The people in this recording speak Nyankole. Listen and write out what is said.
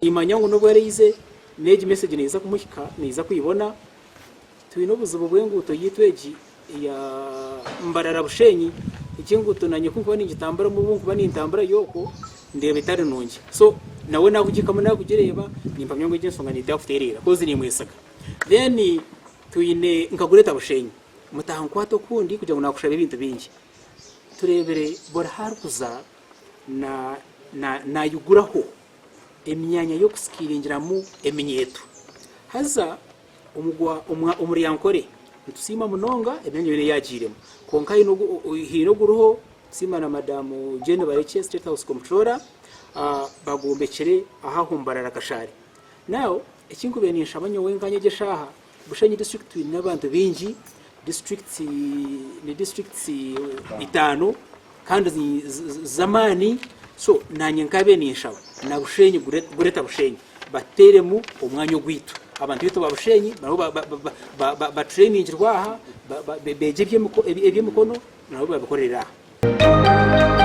Nimanya ngu n'obu araize, n'egi message neija kumuhika, neija kwibona. Twine obuzibu bw'enguuto yaitu egi eya Mbarara Bushenyi, egi enguuto nanye ku nkuba ningitamburamu obu nkuba nintamburayo okwo, ndeeba etari nungi. So nawe naakugihikamu naakugireeba, nimpamya ngu egi enshonga neija kutereera coz nimwesiga. Then twine nka Greater Bushenyi, mutankwata okundi kugira ngu naakushaba ebintu bingi. Tureebire buri aharikuza na na naayiguraho emyanya y'okusikiringiramu eminyeeto. Haza omuri Ankole nitusiima munonga emyanya yoona ei yaagiiremu kwonka haine oguriho nitusiima na Madam Jane Barekye State House Comptroller bagwombekire aha Mbarara Kashari. Now eki nkubaire ninshaba nyowe nkanye egi eshaaha, Bushenyi district twine abantu baingi, districts ni districts itaano kandi z'amaani so nanye nkabe ninshaba na Bushenyi Greater Bushenyi bateeremu omwanya ogwaitu abantu baitu ba Bushenyi nabo batrainingirwe aha beegye eby'emikono nabo babikorere aha.